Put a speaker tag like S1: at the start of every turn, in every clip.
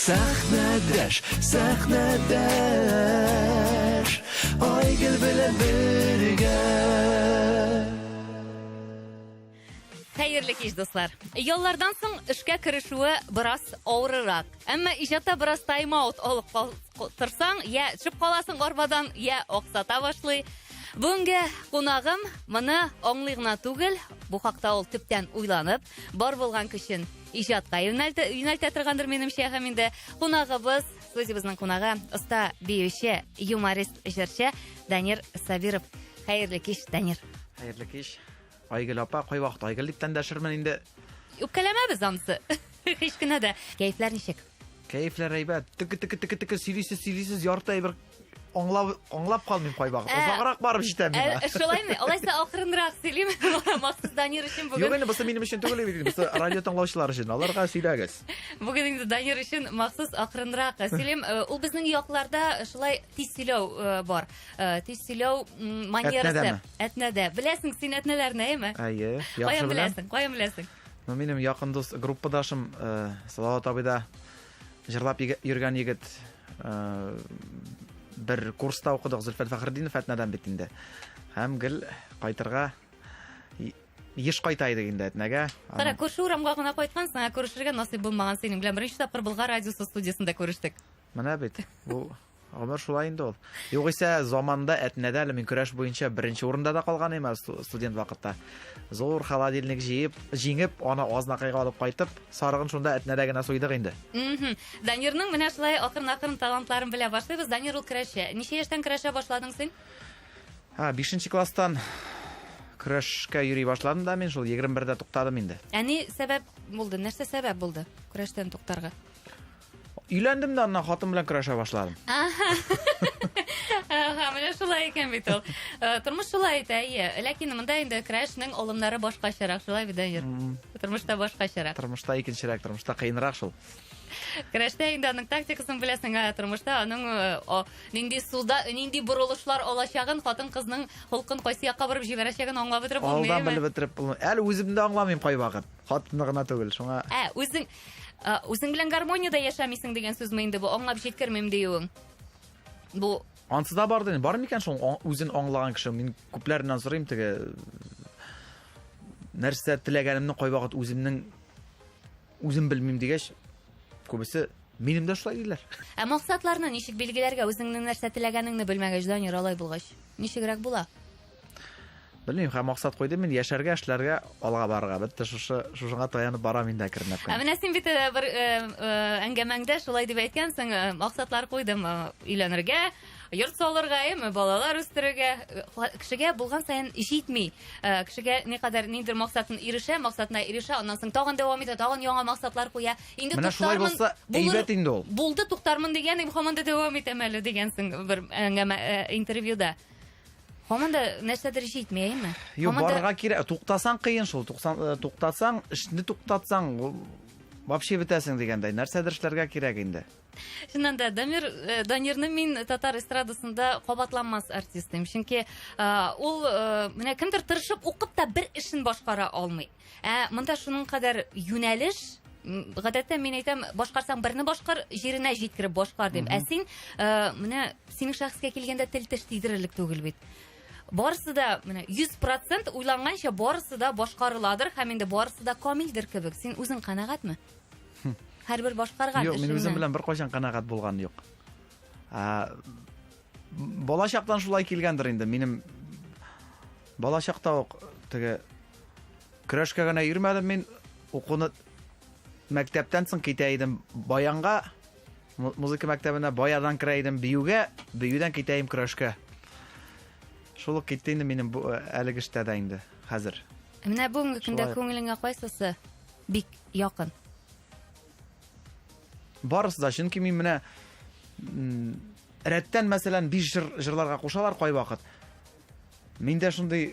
S1: Сәхнәдәш, сәхнәдәш, Айгөл белән бергә.
S2: Хәерле кич, дуслар. Яллардан соң эшкә керешүе бераз авырырак. Әмма иҗатта бераз тайм-аут алып торсаң, я төшеп каласың арбадан, я аксата башлый. Бүгенге кунагым моны аңлый гына түгел, бу хакта ул төптән уйланып, бар булган көчен иҗатка юнәлтә, юнәлтә торгандыр минемчә һәм инде кунагыбыз, студиябезнең кунагы, оста биюче, юморист, җырчы Данир Сабиров. Хәерле кич, Данир.
S3: Хәерле кич. Айгөл апа, кайвакыт Айгөл дип тә эндәшермен инде.
S2: Үпкәләмәбез анысы. Һич кенә дә. Кәефләр ничек?
S3: Кәефләр әйбәт. Теке теке теке теке сөйлисез, сөйлисез, ярты әйбер аңлап аңлап калмыйм кайвакыт.
S2: Ә,
S3: Озаграк барып җитәм
S2: Ә,
S3: миңа.
S2: Шулаймы? Алайса акрынрак сөйлим. Махсус Данир өчен бүген.
S3: Юк инде, бусы минем өчен түгел бит, бусы радио тыңлаучылар өчен. Аларга сөйләгез.
S2: Бүген инде Данир өчен махсус акрынрак сөйлим. Э, Ул безнең якларда шулай тиз сөйләү э, бар. Э, Тиз сөйләү м, манерасы.
S3: Әтнәдәме?
S2: Әтнәдә. Беләсең син әтнәләрне, әйеме?
S3: Әйе, яхшы
S2: Каян
S3: беләм.
S2: беләсең? Каян беләсең?
S3: Ну, минем якын дус группадашым э, Салават абый да җырлап йөргән егет э, бер курста укыдык Зөлфәт Фәхретдинов Әтнәдән бит инде. Һәм гел кайтырга еш кайта идек инде Әтнәгә.
S2: Кара, күрше урамга гына кайткансың, ә күрешергә насыйп булмаган синең белән. Беренче тапкыр Болгар радиосы студиясендә күрештек.
S3: Менә бит. Бу Гомер шулай инде ул. Югыйсә, заманында Әтнәдә әле мин көрәш буенча беренче урында да калган идем әле студент вакытта. Зур холодильник җыеп, җиңеп, аны Азнакайга алып кайтып, сарыгын шунда Әтнәдә генә суйдык инде.
S2: Мхм. Данирның менә шулай акрын-акрын талантларын белә башлыйбыз. Данир ул көрәшче. Ничә яшьтән көрәшә башладың син?
S3: Ха, 5 класстан көрәшкә йөри башладым да мин шул 21-дә туктадым инде.
S2: Ә ни сәбәп булды? Нәрсә сәбәп булды көрәштән туктарга?
S3: Өйләндем дә аннан хатын белән көрәшә башладым.
S2: Ага, менә шулай икән бит ул. Э, тормыш шулай итә, әйе. Ләкин монда инде көрәшнең алымнары башкачарак, шулай бит, Данир? Тормышта башкачарак.
S3: Тормышта икенчерәк, тормышта кыенрак шул.
S2: Көрәштә инде аның тактикасын беләсең, ә тормышта аның э, нинди суда, нинди борылышлар алачагын, хатын-кызның холкын кайсы якка борып җибәрәчәген аңлап бетереп булмый.
S3: Алдан белеп бетереп булмый. Әле үзем дә аңламыйм кайвакыт. Хатынны гына түгел, шуңа.
S2: Ә, үзең Үзең белән гармониядә яшәмисең дигән сүзме инде бу? Аңлап җиткермим диюең. Бу
S3: Ансы да бар дигән. Бар микән шул үзен аңлаган кеше? Мин күпләреннән сорыйм теге нәрсә теләгәнемне кайвакыт үземнең үзем белмим дигәч, күбесе минем дә шулай диләр.
S2: Ә максатларны ничек билгеләргә? Үзеңнең нәрсә теләгәнеңне белмәгәч, Данир, алай булгач, ничегрәк була?
S3: Белмим, һәм максат куйдым мин яшәргә, эшләргә, алга барырга. Бетте шушы шушыңа таянып барам инде әкренләп
S2: кенә. Ә менә син бит э, бер э, э, әңгәмәңдә шулай дип әйткәнсең, максатлар куйдым, өйләнергә, йорт салырга, әйеме, балалар үстерергә. Кешегә булган саен җитми. Кешегә никадәр ниндидер максатын ирешә, максатына ирешә, аннан соң тагын дәвам итә, тагын яңа максатлар куя. Инде
S3: Менә шулай булса, әйбәт инде ул.
S2: Булды, туктармын дигән, һаман да дәвам итәм әле дигәнсең бер әңгәмә интервьюда. Һаман да нәрсәдер җитми, әйеме?
S3: Юк, барырга кирәк. Туктасаң кыен шул. Э, туктатсаң, эшне туктатсаң, вообще бетәсең дигәндәй. Нәрсәдер эшләргә кирәк инде.
S2: Чыннан да, Дамир, э, Данирны мин татар эстрадасында кабатланмас артист дим. Чөнки э, ул менә кемдер тырышып укып та бер эшен башкара алмый. Ә монда шуның кадәр юнәлеш, гадәттә мин әйтәм, башкарсаң берне башкар, җиренә җиткереп башкар дим. Ә син менә синең шәхескә килгәндә тел теш тидерерлек түгел бит. Барысы да менә 100% уйланганча барысы да башкарыладыр һәм инде барысы да камилдер кебек. Син үзең канәгатьме? Һәрбер башкарган
S3: Юк, мин үзем белән беркайчан канәгать булган юк. Ә, бала чактан шулай килгәндер инде. Минем бала чакта ук теге көрәшкә генә йөрмәдем мин. Укуны мәктәптән соң китә идем баянга, музыка мәктәбенә баядан керә идем биюгә, биюдән китә идем көрәшкә. Шул ук китте инде минем бу э, әлеге эштә дә инде хәзер.
S2: Менә бүгенге көндә күңелеңә кайсысы бик якын?
S3: Барысы да, чөнки мин менә рәттән, мәсәлән, биш җыр җырларга кушалар кайвакыт. Миндә шундый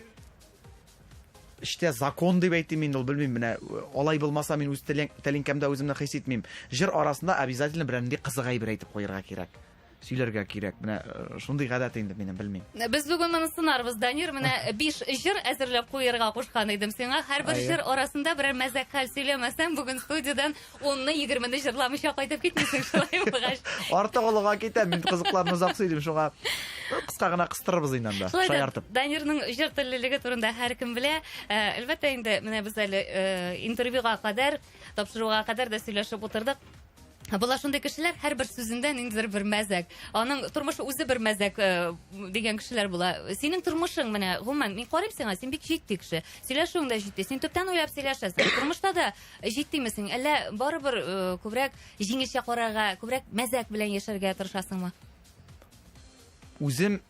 S3: эчтә закон дип әйтим инде ул, белмим, менә алай булмаса мин үз тәлинкәмдә үземне хис итмим. Җыр арасында обязательно берәр нинди кызык әйбер әйтеп куярга кирәк. Сөйләргә кирәк. Менә шундый гадәт инде минем, белмим.
S2: Без бүген моны сынарбыз, Данир. Менә 5 җыр әзерләп куярга кушкан идем сиңа. Һәрбер җыр арасында берәр мәзәк хәл сөйләмәсәң, бүген студиядән 10-ны, 20-не җырламыйча кайтып китмисең, шулай булгач.
S3: Артык олыга китәм, мин кызыкларны озак сөйлим, шуңа кыска гына кыстырырбыз инде анда, шаяртып.
S2: Данирның җыр теллелеге турында һәркем белә. Әлбәттә инде, менә без әле интервьюга кадәр, тапшыруга кадәр дә сөйләшеп утырдык. Була шундый кешеләр, һәрбер сүзендә ниндидер бер мәзәк. Аның тормышы үзе бер мәзәк дигән кешеләр була. Синең тормышың менә, гомумән, мин карыйм сиңа, син бик җитди кеше. Сөйләшүең дә җитди. Син төптән уйлап сөйләшәсең. Тормышта да җитдиме син? Әллә барыбер күбрәк җиңелчә карарга, күбрәк мәзәк белән яшәргә тырышасыңмы?
S3: Үзем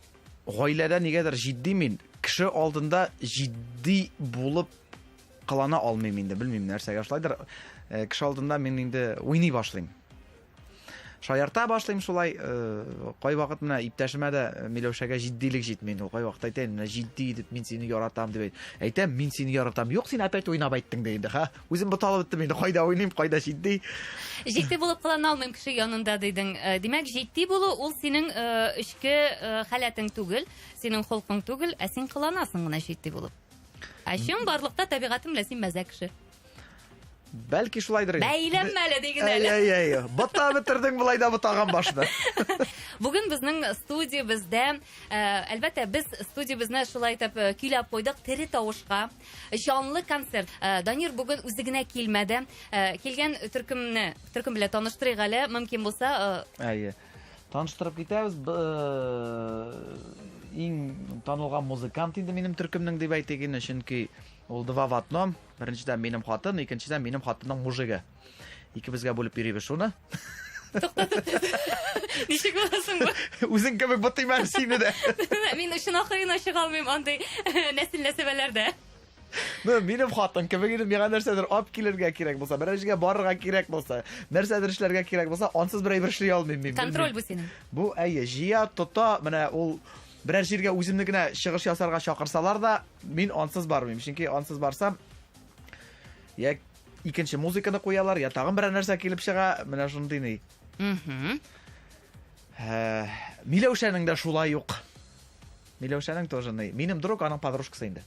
S3: гаиләдә нигәдер җитди мин. Кеше алдында җитди булып кылана алмыйм инде, белмим нәрсәгә шулайдыр. Кеше алдында мин инде уйный башлыйм. Шаярта башлыйм шулай. Кайвакыт менә иптәшемә дә Миләүшәгә җитдилек җитми инде. Ул кайвакыт әйтә, менә җитди итеп мин сине яратам дип әйт. Әйтәм, мин сине яратам. Юк, син опять уйнап әйттең ди инде, ха. Үзем буталып беттем инде, кайда уйныйм, кайда җитди.
S2: Җитди булып кылана алмыйм кеше янында дидең. Димәк, җитди булу ул синең эчке халәтең түгел, синең холкың түгел, ә син кыланасың гына җитди булып. Ә чынбарлыкта табигатең белән син мәзәк кеше.
S3: Бәлки шулайдыр инде.
S2: Бәйләнмә әле диген әле.
S3: Әй, әй, әй. Бота бетердең болай да ботаган башны.
S2: Бүген безнең студиябездә, әлбәттә, без студиябезне шулай итеп көйләп куйдык тере тавышка. Җанлы концерт. Данир бүген үзе генә килмәде. Килгән төркемне, төркем белән таныштырыйк әле, мөмкин булса.
S3: Әйе. Таныштырып китәбез. Иң танылган музыкант инде минем төркемнең дип әйтик инде, чөнки ул два в одном. Беренчедән минем хатын, икенчедән минем хатынның мужигы. Икебезгә бүлеп йөрибез шуны.
S2: Тукта, тукта. Ничек буласың бу?
S3: Үзең кебек бутыйм әле сине дә.
S2: Мин очын ахырына чыга алмыйм андый нәсел нәсәбәләрдә.
S3: Ну, минем хатын кебек инде миңа нәрсәдер алып килергә кирәк булса, берәр җиргә барырга кирәк булса, нәрсәдер эшләргә кирәк булса, ансыз бер әйбер эшли алмыйм мин.
S2: Контроль бу синең.
S3: Бу әйе, җыя, тота, менә ул берәр җиргә үземне генә чыгыш ясарга чакырсалар да, мин ансыз бармыйм. Чөнки ансыз барсам, я икенче музыканы куялар, я тагын берәр нәрсә килеп чыга, менә шундый ни. Миләүшәнең дә шулай ук. Миләүшәнең тоже ни. Минем друг, аның подружкасы инде.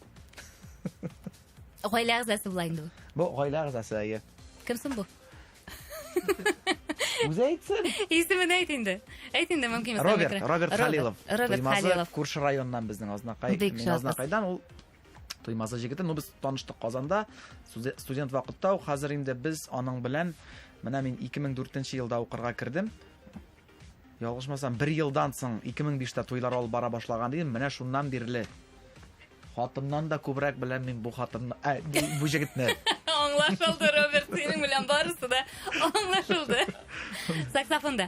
S2: Гаилә әгъзасы була инде бу.
S3: Бу гаилә әгъзасы, әйе.
S2: Кем соң бу?
S3: Үзе әйтсен.
S2: Исемен әйт инде. Әйт инде, мөмкин булса.
S3: Роберт, Роберт Халилов.
S2: Роберт Халилов.
S3: Күрше районнан безнең Азнакай.
S2: Бик
S3: Мин Азнакайдан, ул Туймазы җегете. Ну, без таныштык Казанда, студент вакытта ук. Хәзер инде без аның белән, менә мин 2004 елда укырга кердем. Ялгышмасам, бер елдан соң 2005-тә туйлар алып бара башлаган идем. Менә шуннан бирле хатыннан да күбрәк беләм мин бу хатынны, ә, бу җегетне.
S2: Аңлашылды, Роберт, синең белән барысы да аңлашылды. Саксофонда.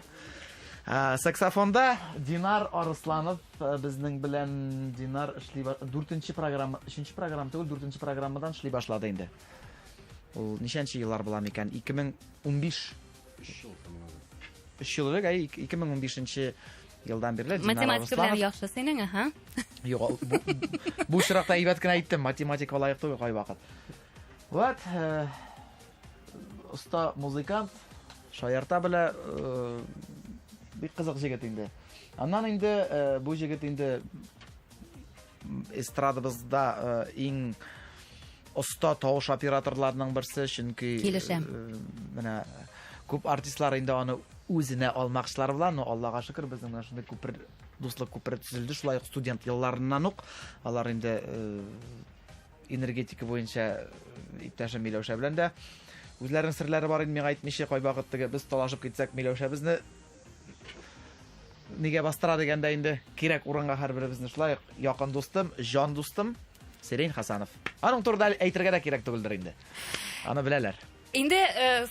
S3: Саксофонда Динар Арысланов безнең белән. Динар эшли дүртенче программа, өченче программа түгел, дүртенче программадан эшли башлады инде. Ул ничәнче еллар була микән? 2015. Өч ел элек, әй, 2015 елдан бирле
S2: Динар Математика белән яхшы синең, аһа.
S3: Юк, бу очракта әйбәт кенә әйттем, математика лаек түгел кайвакыт. Вот, оста музыкант, шаярта белә, бик кызык җегет инде. Аннан инде бу җегет инде эстрадабызда иң оста тавыш операторларының берсе, чөнки
S2: Килешәм.
S3: Менә күп артистлар инде аны үзенә алмакчылар була, но Аллага шөкер, безнең менә шундый күпер, дуслык күпере төзелде, шулай ук студент елларыннан ук алар инде энергетика буенча иптәшем Миләүшә белән дә үзләренең серләре бар инде, миңа әйтмичә, кайвакыт теге без талашып китсәк, Миләүшә безне нигә бастыра дигәндә инде кирәк урынга һәрберебезне шулай ук якын дустым, җан дустым Сирень Хасанов. Аның турында әйтергә дә кирәк түгелдер инде. Аны беләләр.
S2: Инде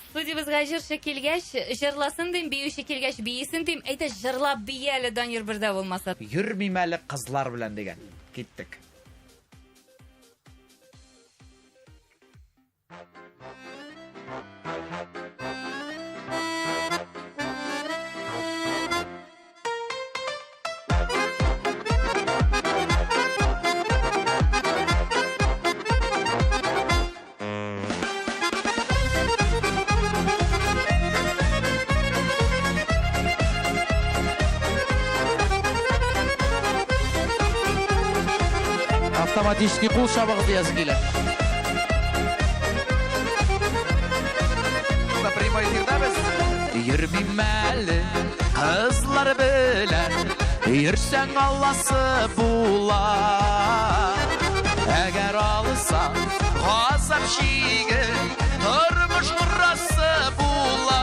S2: студиябезгә җырчы килгәч, җырласын дим, биюче килгәч, биесен дим. Әйдә, җырлап бие әле, Данир, бер дә булмаса.
S3: Йөрмим әле кызлар белән дигән. Киттек.
S4: Автоматически кул чабыгыз диясе килә.
S3: Прямой эфирда без.
S4: Йөрмим әле кызлар белән, йөрсәң алласы була. Әгәр алсаң газап чигеп, тормыш корасы була.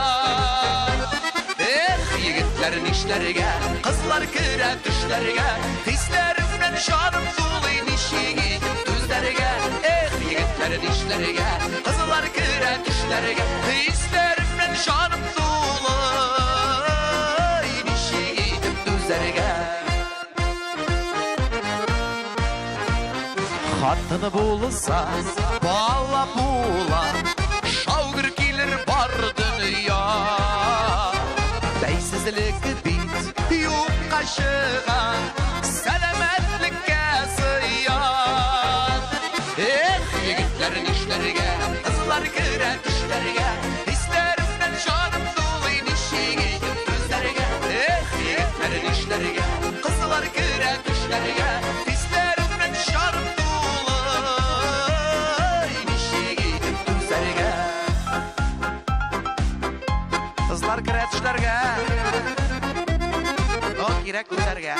S4: Эх, егетләр нишләргә, кызлар керә төшләргә, хисләремнән җаным тулый, ничек итеп түзәргә? Эх, егетләр нишләргә, кызлар керә төшләргә, хисләремнән җаным тулый, ничек итеп түзәргә? Хатыны булса, бала була, шаугыр килер бар дөнья. Бәйсезлек бит юкка чыга, сәламәтлеккә зыян. Эх, егетләр нишләргә, кызлар керә төшләргә, хисләремнән җаным тулый, ничек итеп түзәргә? Эх, егетләр нишләргә, кызлар керә төшләргә, хисләремнән җаным тулый, ничек итеп түзәргә?
S3: Кызлар керә төшләргә. О, кирәк түзәргә.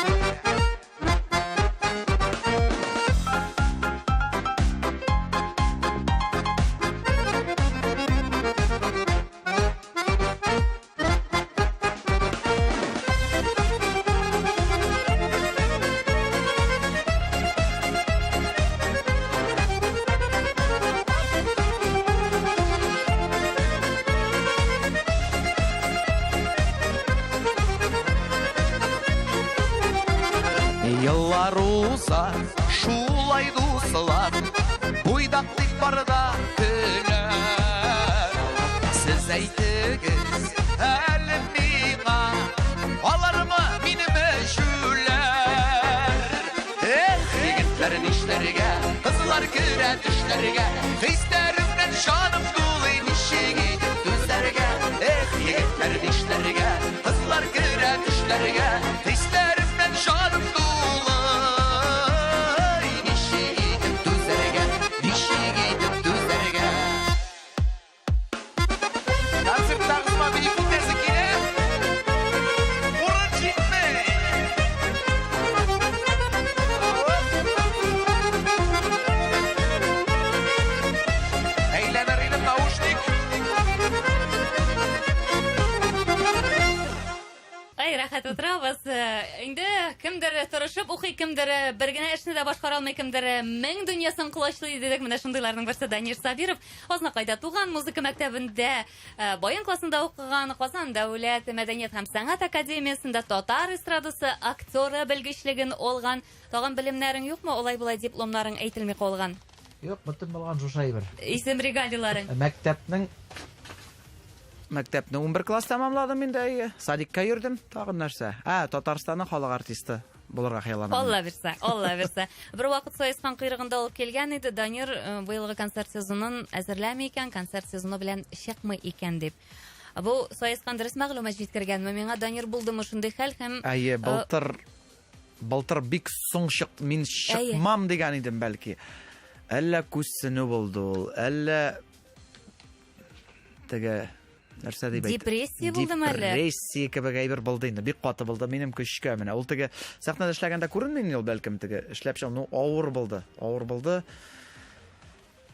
S4: Еллар уза, шулай дуслар, буйдак дип барда көлә. Сез әйтегез, әле миңа, алармы минеме җүләр? Эх, егетләр нишләргә, кызлар керә төшләргә, хисләремнән җаным тулый, ничек итеп түзәргә? Эх, егетләр нишләргә, кызлар керә төшләргә, хисләремнән җаным тулый, ничек итеп түзәргә, ничек итеп түзәргә?
S3: Концерттагызма биеп китәсе килә. Урын җитми. Әйләнер идем наушник.
S2: Ай, рәхәт утырабыз. Инде кемдер тырышып укый, кемдер бер генә эшне дә башкара алмый, кемдер мең дөньясын колачлый дидек. Менә шундыйларның берсе Данир Сабиров. Азнакайда туган, музыка мәктәбендә баян классында укыган, Казан дәүләт мәдәният һәм сәнгать академиясендә татар эстрадасы актеры белгечлеген алган. Тагын белемнәрең юкмы? Алай-болай дипломнарың әйтелми калган.
S5: Юк, бөтен булган шушы әйбер.
S2: Исем регалияләрең.
S3: Мәктәпне 11 класс тәмамладым инде, әйе. Садикка йөрдем, тагын нәрсә? Ә, Татарстанның халык артисты булырга хыялланам.
S2: Алла бирсә, Алла бирсә. Бер вакыт Саескан койрыгында алып килгән иде Данир, быелгы концерт сезонын әзерләми икән, концерт сезоны белән чыкмый икән дип. Бу Саескан дөрес мәгълүмат җиткергәнме? Миңа Данир булдымы шундый хәл һәм
S3: Әйе, былтыр бик соң чыкты. Мин чыкмам дигән идем бәлки. Әллә күзсенү булды ул, әллә теге нәрсә дип әйт-
S2: Депрессия булдымы әллә?
S3: Депрессия кебек әйбер булды инде. Бик каты булды минем көчкә менә. Ул теге сәхнәдә эшләгәндә күренми инде ул бәлкем теге эшләп чыгу, ну авыр булды. Авыр булды.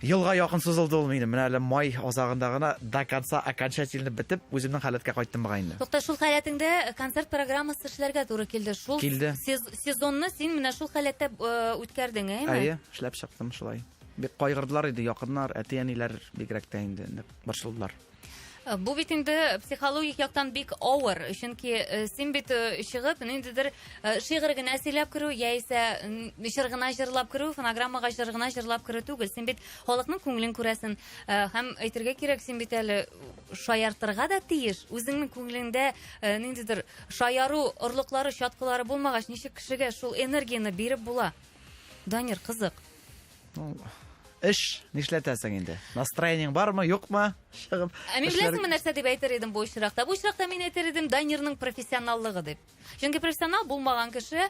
S3: Елга якын сузылды ул минем. Менә әле май азагында гына до конца окончательно бетеп, үземнең халәткә кайттым бугай инде.
S2: Тукта, шул халәтеңдә концерт программасы эшләргә туры килде. Шул
S3: Килде.
S2: сезонны син менә шул халәттә үткәрдең, әйеме?
S3: Әйе, эшләп чыктым шулай. Бик кайгырдылар иде якыннар, әти-әниләр бигрәк тә инде борчылдылар.
S2: Бу бит инде психологик яктан бик авыр, чөнки син бит чыгып ниндидер шигырь генә сөйләп керү яисә җыр гына җырлап керү, фонограммага җыр гына җырлап керү түгел. Син бит халыкның күңелен күрәсен. Һәм әйтергә кирәк, син бит әле шаяртырга да тиеш. Үзеңнең күңелеңдә ниндидер шаяру орлыклары, чаткылары булмагач, ничек кешегә шул энергияне биреп була? Данир, кызык.
S3: Ну, Эш нишләтәсең инде? Настроениең бармы, юкмы? Чыгып.
S2: Ә мин беләсеңме нәрсә дип әйтер идем бу очракта? Бу очракта мин әйтер идем Данирның профессионаллыгы дип. Чөнки профессионал булмаган кеше,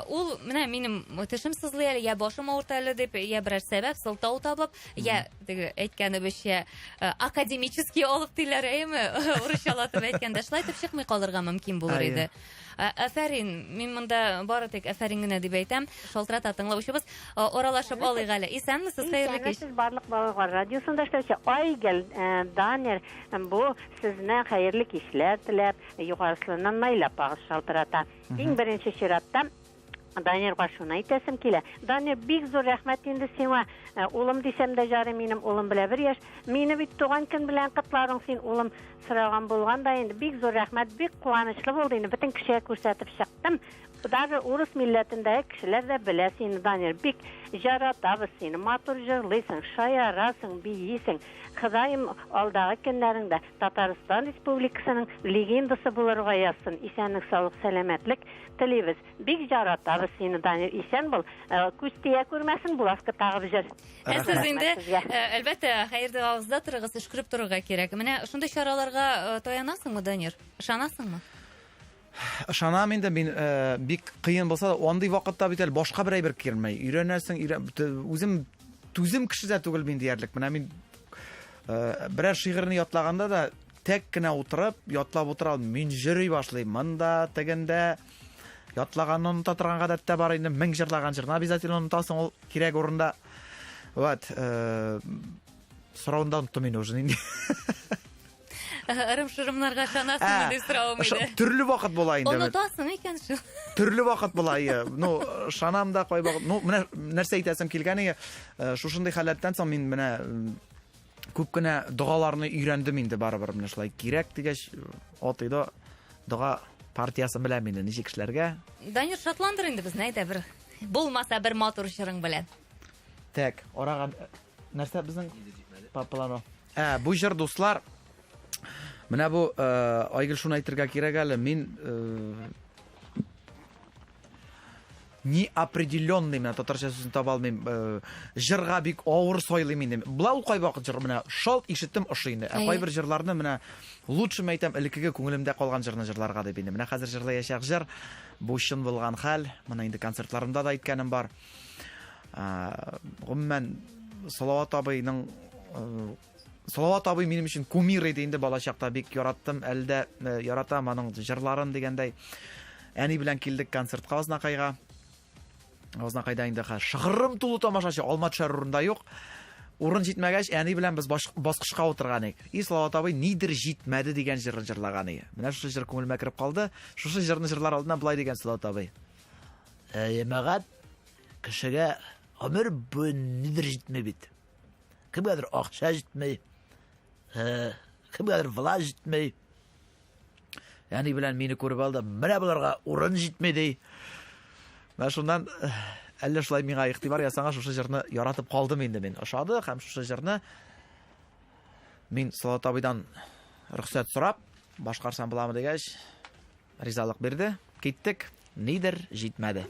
S2: ул менә минем тешем сызлый әле, я башым авырта әле дип, я берәр сәбәп, сылтау табып, я теге әйткәнебезчә академический алып диләр, әйеме? Урысчалатып әйткәндә, шулай итеп чыкмый калырга мөмкин булыр иде. Афәрин, мин монда бары тик афәрин генә дип әйтәм. Шалтырата тыңлаучыбыз. Аралашып алыйк әле. Исәнмесез, хәерле кич.
S6: Исәнмесез, барлык балалар радиосында эшләүче Айгөл, Данир, бу сезне хәерле кичләр теләп, Югары Сланнан Наилә апагыз шалтырата. Иң беренче чиратта Данирга шуны әйтәсем килә. Данир, бик зур рәхмәт инде сиңа. Улым дисәм дә жарый, минем улым белән бер яшь. Мине бит туган көн белән котладың син, улым сораган булган да инде. Бик зур рәхмәт, бик куанычлы булды инде. Бөтен кешегә күрсәтеп чыктым. Даже урыс милләтендәге кешеләр дә белә сине, Данир. Бик яратабыз сине. Матур җырлыйсың, шаярасың, биисең. Ходаем алдагы көннәреңдә Татарстан Республикасының легендасы булырга язсын. Исәнлек, саулык, сәламәтлек телибез. Бик яратабыз сине, Данир. Исән бул. Күз тия күрмәсен, булавка тагып җыр.
S2: Ә сез инде, әлбәттә, хәер догагызда торыгыз, өшкереп торырга кирәк. Менә шундый чараларга таянасыңмы, Данир? Ышанасыңмы?
S3: Ышанам инде мин, бик кыен булса да, андый вакытта бит әле башка бер әйбер кермәй. Өйрәнәсең, үзем түзем кеше дә түгел мин диярлек. Менә мин берәр шигырьне ятлаганда да тәк кенә утырып, ятлап утыра алмыйм. Мин җөри башлыйм. Монда, тегендә ятлаганны оныта торган гадәт тә бар инде. Мең җырлаган җырны обязательно онытасың, ул кирәк урында. Вот, сорауны да оныттым инде уже нинди.
S2: Ырым-шырымнарга ышанасыңмы дип соравым иде.
S3: Төрле вакыт була инде.
S2: Онытасың икән шул.
S3: Төрле вакыт була, ие. Ну, ышанам да кайвакыт. Ну, менә нәрсә әйтәсем килгән ие, шушындый халәттән соң мин менә күп кенә догаларны өйрәндем инде барыбер менә шулай кирәк дигәч, атый да дога партиясын беләм инде ничек эшләргә.
S2: Данир, шатландыр инде безне, әйдә бер. Булмаса бер матур җырың белән.
S3: Так, арага нәрсә безнең по плану? Ә, бу җыр, дуслар, менә бу, Айгөл, шуны әйтергә кирәк әле, мин неопределенный, менә татарча сүзен таба алмыйм, җырга бик авыр сайлыйм инде. Була ул кайвакыт җыр, менә шалт ишеттем, ошый инде. Ә кайбер җырларны менә лучше мин әйтәм, элеккеге күңелемдә калган җырны җырларга дип инде. Менә хәзер җырлаячак җыр, бу чын булган хәл, моны инде концертларымда да әйткәнем бар. Гомумән, Салават абыйның Салават абый минем өчен кумир иде инде, балачакта бик яраттым, әле дә яратам аның җырларын дигәндәй. Әни белән килдек концертка Азнакайга. Азнакайда инде хәзер шыгрым тулы тамашачы, алма төшәр урында юк. Урын җитмәгәч, әни белән без баскычка утырган идек. И Салават абый нидер җитмәде дигән җырын җырлаган иде. Менә шушы җыр күңелемә кереп калды. Шушы җырны җырлар алдыннан былай дигән Салават абый.
S5: Җәмәгать, кешегә гомер буе нидер җитми бит. Кемгәдер акча җитми, кемгәдер власть җитми.
S3: Әни белән мине күреп алды, менә боларга урын җитми ди. Менә шуннан әллә шулай миңа игътибар ясаган шушы җырны яратып калдым инде мин. Ошады һәм шушы җырны мин Салават абыйдан рөхсәт сорап, башкарсам буламы дигәч, ризалык бирде. Киттек, нидер җитмәде.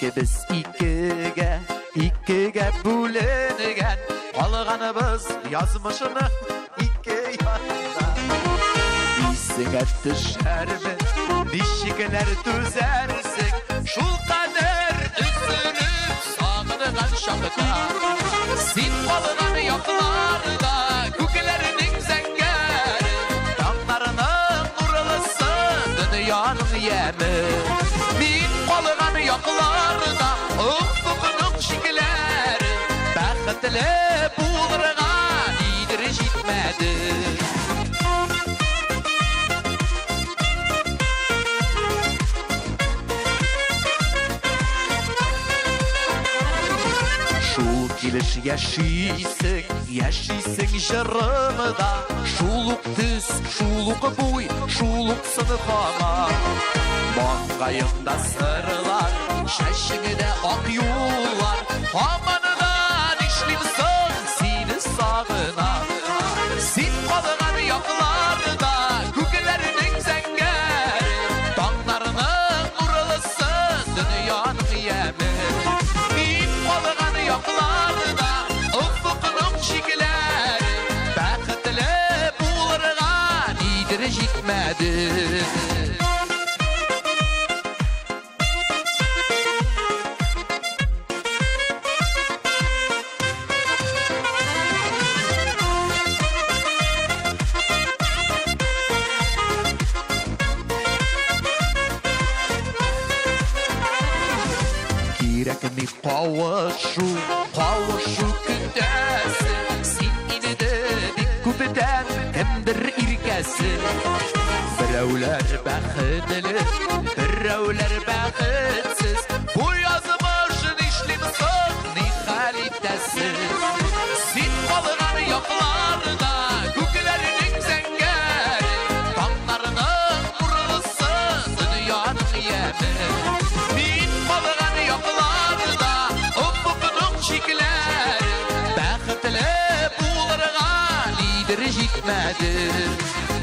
S4: Икебез икегә, икегә бүленгән, калганыбыз язмышының ике ягында. Исеңә төшәрме, ничекләр түзәрсең, шул кадәр өзелеп сагынган чакта. Син калган якларда күкләрнең зәңгәре, таңнарның нурлысы, дөньяның яме. Мин калган якларда офыкның чикләре, бәхетле булырга нидер җитмәде. Яшь яшисең, яшисең җырымда. Шул ук төс, шул ук буй, шул ук сын һаман. Маңгаеңда сырлар, чәчеңдә ак юллар. Һаман да нишлим соң, сине сагынам. Син калган якларда күкләрнең зәңгәре, таңнарның нурлысы, дөньяның яме. Мин калган якларда офыкның чикләре, бәхетле булырга нидер җитмәде. Кирәкми кавышу, кавышу көтәсе. Син инде бик күптән кемдер иркәсе. Берәүләр бәхетле, берәүләр бәхетсез. Бу язмыш нишлим соң, ни хәл итәсез? Син калган якларда күкләрнең зәңгәре, таңнарның нурлысы, дөньяның яме. Мин калган якларда офыкның чикләре, бәхетле булырга нидер җитмәде.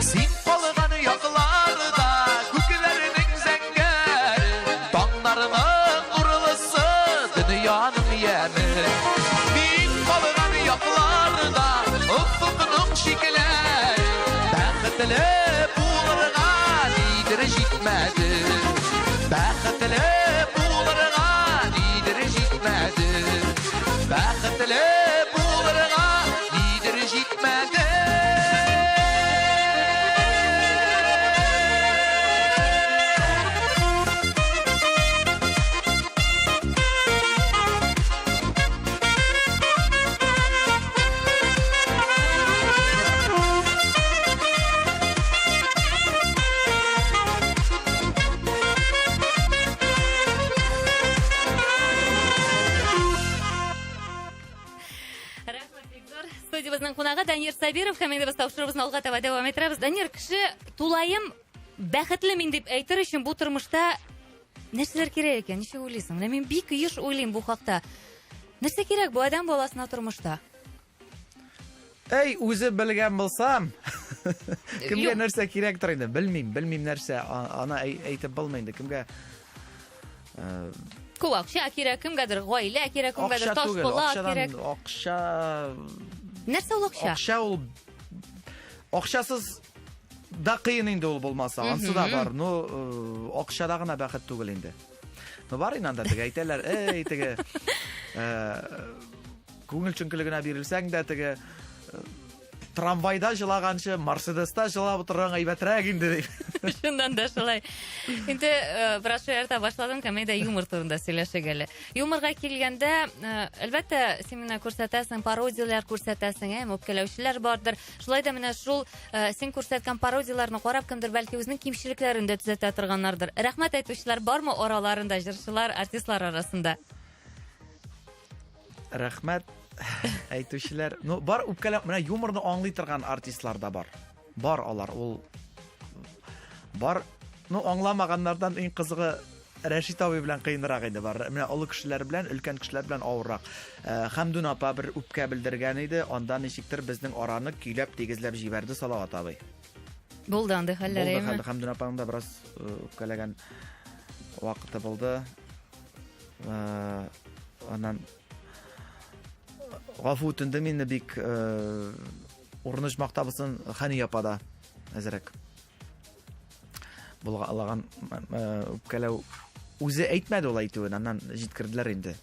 S4: Син калган якларда күкләрнең зәңгәре, таңнарның нурлысы, дөньяның яме. Мин калган якларда офыкның чикләре, бәхетле булырга нидер җитмәде. Бәхетле булырга нидер җитмәде. Бәхетле булырга нидер җитмәде.
S2: Рәхмәт бик зур. Студиябезнең кунагы Данир Сабиров һәм инде без тапшыруыбызны алга таба дәвам иттерәбез. Данир, кеше тулаем бәхетле мин дип әйтер өчен бу тормышта нәрсәләр кирәк икән? Ничек уйлыйсың? Менә мин бик еш уйлыйм бу хакта. Нәрсә кирәк бу адәм баласына тормышта?
S3: Әй, үзе белгән булсам, кемгә
S2: Юк.
S3: нәрсә кирәктер инде, белмим, белмим нәрсә, аны әйтеп булмый инде, кемгә
S2: Күп акча кирәк, кемгәдер гаилә кирәк, кемгәдер
S3: акча
S2: таш
S3: түгел,
S2: була
S3: акчадан
S2: кирәк.
S3: акча
S2: Нәрсә ул акча?
S3: Акча ул акчасыз да кыен инде ул булмаса, ансы да бар. Ну, акчада гына бәхет түгел инде. Ну, бар инде анда теге әйтәләр, эй, теге күңел чөнкелегенә бирелсәң дә теге трамвайда җылаганчы Мерседеста җылап утырган әйбәтрәк инде дип.
S2: Чыннан да шулай. Инде бераз шаярта башладым, комедия юмор турында сөйләшик әле. Юморга килгәндә, әлбәттә, син менә күрсәтәсең, пародияләр күрсәтәсең, әм үпкәләүчеләр бардыр. Шулай да менә шул син күрсәткән пародияләрне карап кемдер бәлки үзенең кимчелекләрен дә төзәтә торганнардыр. Рәхмәт әйтүчеләр бармы араларында, җырчылар, артистлар арасында?
S3: Рәхмәт әйтүчеләр. Ну, бар үпкәләп, менә юморны аңлый торган артистлар да бар. Бар алар, ул бар. Ну, аңламаганнардан иң кызыгы Рәшит абый белән кыенрак инде бар. Менә олы кешеләр белән, өлкән кешеләр белән авыррак. Хәмдүн апа бер үпкә белдергән иде, анда ничектер безнең араны көйләп, тигезләп җибәрде Салават абый.
S2: Булды андый хәлләр,
S3: Булды
S2: әйеме?
S3: хәл, Хәмдүн апаның да бераз үпкәләгән вакыты булды. Аннан гафу үтендем инде бик урын оҗмахта булсын Хәния апа да әзрәк. Булгалаган үпкәләү үзе әйтмәде ул әйтүен, аннан җиткерделәр инде.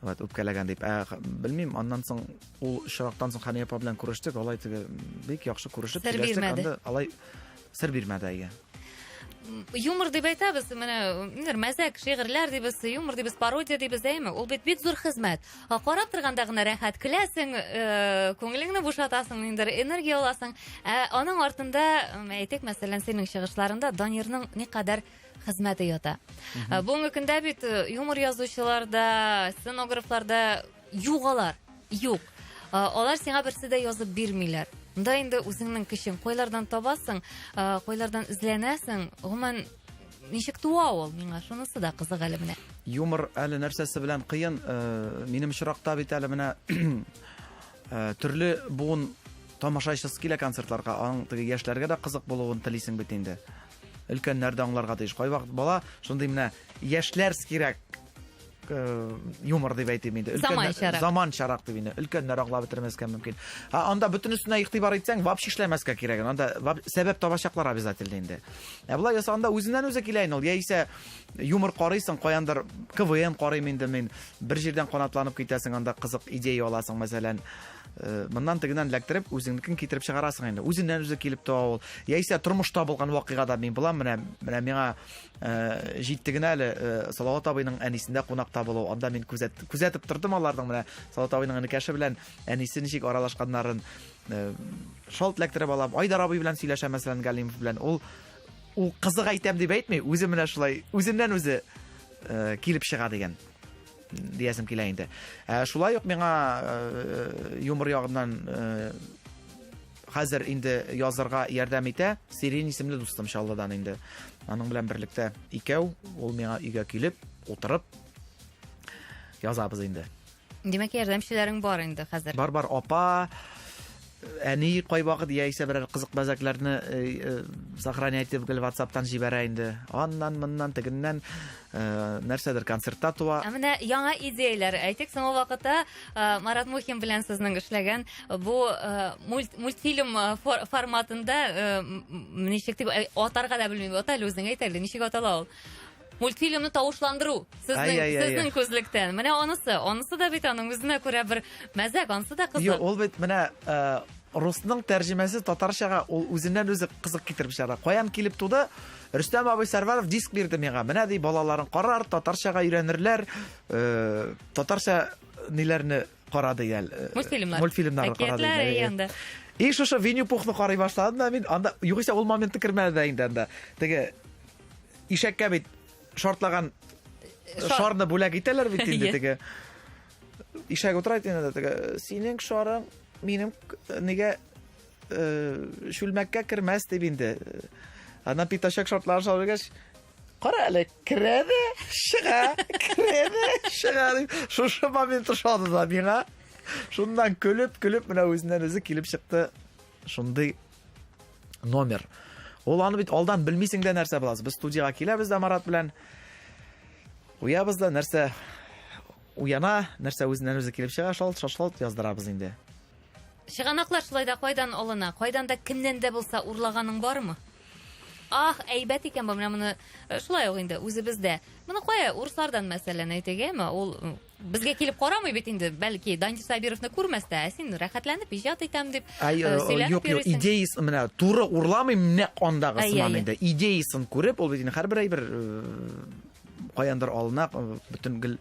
S3: Вот, үпкәләгән дип. Ә, белмим, аннан соң ул очрактан соң Хәния апа белән күрештек, алай теге бик яхшы күрешеп
S2: Сер
S3: сөйләштек,
S2: бирмәде.
S3: анда алай сер бирмәде, әйе.
S2: Юмор дип әйтәбез, менә нидер мәзәк, шигырьләр дибез, юмор дибез, пародия дибез, әйеме? Ул бит бик зур хезмәт. Ә карап торганда гына рәхәт көләсең, күңелеңне бушатасың, ниндидер энергия аласың. Ә аның артында, әйтик, мәсәлән, синең чыгышларында Данирның никадәр хезмәте ята. Бүгенге көндә бит юмор язучылар да, сценографлар да Юк алар, юк. Алар сиңа берсе дә язып бирмиләр. Монда инде үзеңнең көчең, кайлардан табасың, кайлардан эзләнәсең, гомумән, ничек туа ул? Миңа шунысы да кызык әле менә.
S3: Юмор әле нәрсәсе белән кыен, минем очракта бит әле менә төрле буын тамашачысы килә концертларга, аның теге яшьләргә дә кызык булуын телисең бит инде. Өлкәннәр дә аңларга тиеш. Кайвакыт бала шундый менә яшьләрскирәк юмор дип әйтим инде.
S2: Заманчарак.
S3: Заманчарак дип инде. Өлкәннәр аңлап бетермәскә мөмкин. Ә анда бөтенесенә игътибар итсәң, вообще эшләмәскә кирәк. Анда сәбәп табачаклар обязательно инде. Ә болай ясаганда үзеннән үзе килә инде ул. Яисә юмор карыйсың, каяндыр КВН карыйм инде мин. Бер җирдән канатланып китәсең, анда кызык идея аласың, мәсәлән. Моннан тегеннән эләктереп, үзеңнекен китереп чыгарасың инде. Үзеннән үзе килеп туа ул. Яисә тормышта булган вакыйгада мин булам, менә миңа җитте генә әле Салават абыйның әнисендә кунакта булу. Анда мин күзәтеп тордым аларның менә Салават абыйның энекәше белән әнисе ничек аралашканнарын. Шалт эләктереп алам. Айдар абый белән сөйләшәм, мәсәлән, Галимов белән. Ул кызык әйтәм дип әйтми, үзе менә шулай, үзеннән үзе килеп чыга дигән диясем килә инде. Шулай ук миңа юмор ягыннан хәзер инде язырга ярдәм итә Сирин исемле дустым Чаллыдан инде. Аның белән берлектә икәү, ул миңа өйгә килеп, утырып язабыз инде.
S2: Димәк, ярдәмчеләрең бар инде хәзер.
S3: Бар, бар, апа, әни кайвакыт яисә берәр кызык мәзәкләрне сохранять итеп гел WhatsApp-тан җибәрә инде. Аннан, моннан, тегеннән нәрсәдер концертта туа.
S2: Ә менә яңа идеяләр. Әйтик, соңгы вакытта Марат Мухин белән сезнең эшләгән бу мультфильм форматында ничек дип атарга да белмим. Ата әле үзең әйт әле, ничек атала ул? Мультфильмны тавышландыру сезнең күзлектән. Менә анысы, анысы да бит аның үзенә күрә бер мәзәк, анысы да кызык.
S3: Юк, ул бит менә русның тәрҗемәсе татарчага ул үзеннән үзе кызык китереп чыгара. Каян килеп туды? Рөстәм абый Сәрвәров диск бирде миңа. Менә ди балаларын карар, татарчага өйрәнерләр, татарча ниләрне карады ел.
S2: Мультфильмнар.
S3: Мультфильмнарны карады.
S2: Әкиятләр янда.
S3: И шушы Винни-Пухны карый башладым да мин анда, югыйсә ул моментны кермәде дә инде анда. Теге ишәккә бит шартлаган шарны бүләк итәләр бит инде теге. Ишәк утыра инде теге. Синең шарың минем нигә чүлмәккә кермәс дип инде. Аннан пятачок шартлаган шар биргәч, кара әле, керә дә, чыга, керә дә, чыга дип. Шушы момент ошады да миңа. Шуннан көлеп, көлеп менә үзеннән үзе килеп чыкты шундый номер. Ул аны бит алдан белмисең дә нәрсә буласы. Без студиягә киләбез дә Марат белән. Уябыз да нәрсә уяна, нәрсә үзеннән үзе килеп чыга, шалт, шалт яздырабыз инде.
S2: Чыганаклар шулай да кайдан алына? Кайдан да кемнән дә булса урлаганың бармы? Ах, әйбәт икән бу, менә моны шулай ук инде үзебездә. Моны кая урыслардан мәсәлән әйтик, әйме? Ул безгә килеп карамый бит инде, бәлки Данил Сабировны күрмәс тә, ә син рәхәтләнеп иҗат итәм дип,
S3: Ай,
S2: сөйләнеп
S3: юк, юк,
S2: йөрисең.
S3: идеясын менә туры урламыйм, нәкъ андагы
S2: Әй,
S3: сыман
S2: әй.
S3: инде. Идеясын күреп, ул бит инде һәрбер әйбер каяндыр алына, бөтен гел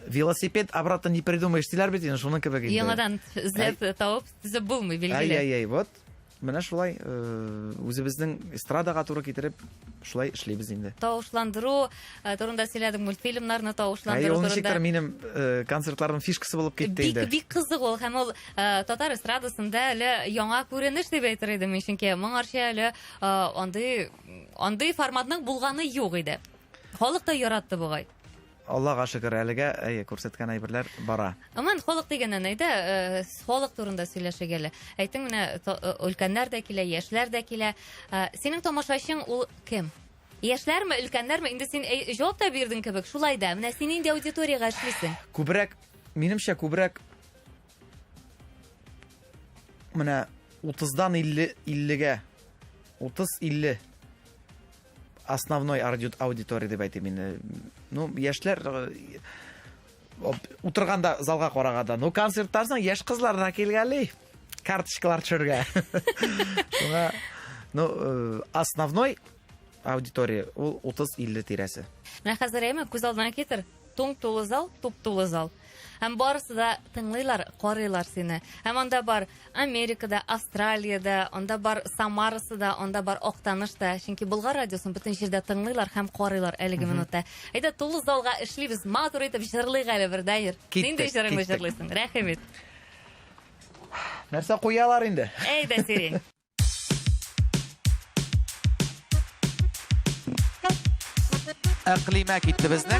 S3: велосипед обратно не придумаешь, диләр бит инде, шуның кебек инде.
S2: Яңадан эзләп табып төзеп булмый, билгеле.
S3: Ай-яй-яй, вот. Менә шулай, үзебезнең эстрадага туры китереп, шулай эшлибез инде.
S2: Тавышландыру турында сөйләдек, мультфильмнарны тавышландыру
S3: Әй, ул
S2: турында.
S3: ничектер минем концертларның фишкасы булып китте инде.
S2: Бик, бик кызык ул, һәм ул татар эстрадасында әле яңа күренеш дип әйтер идем мин, чөнки моңарчы әле андый форматның булганы юк иде. Халык та яратты бугай.
S3: Аллага шөкер, әлегә, әйе, күрсәткән әйберләр бара.
S2: Аман, халык дигәннән, әйдә, халык турында сөйләшик әле. Әйтең менә, өлкәннәр дә килә, яшьләр дә килә. Синең тамашачың ул кем? Яшьләрме, өлкәннәрме? Инде син җавап та бирдең кебек, шулай да. Менә син нинди аудиториягә эшлисең?
S3: Күбрәк, минемчә, күбрәк менә утыздан иллегә, утыз илле основной аудитория дип әйтим инде. Ну, яшьләр утырганда залга караганда, ну, концерттан соң яшь кызлар да килгәли карточкалар төшерергә. Шуңа, ну, основной аудитория ул утыз илле тирәсе.
S2: Менә хәзер әйме, күз алдына китер, туң тулы зал, туп тулы зал. Һәм барысы да тыңлыйлар, карыйлар сине. Һәм анда бар Америкада, Австралиядә, анда бар Самарасы да, анда бар Актаныш та. Чөнки Болгар радиосын бөтен җирдә тыңлыйлар һәм карыйлар әлеге минутта. Әйдә, тулы залга эшлибез, матур итеп җырлыйк әле бер, Данир.
S3: Киттек,
S2: Нинди җырыңны
S3: киттек.
S2: җырлыйсың? Рәхим ит.
S3: Нәрсә куялар инде?
S2: Әйдә, Сирень.
S4: Әкълимә китте безнең.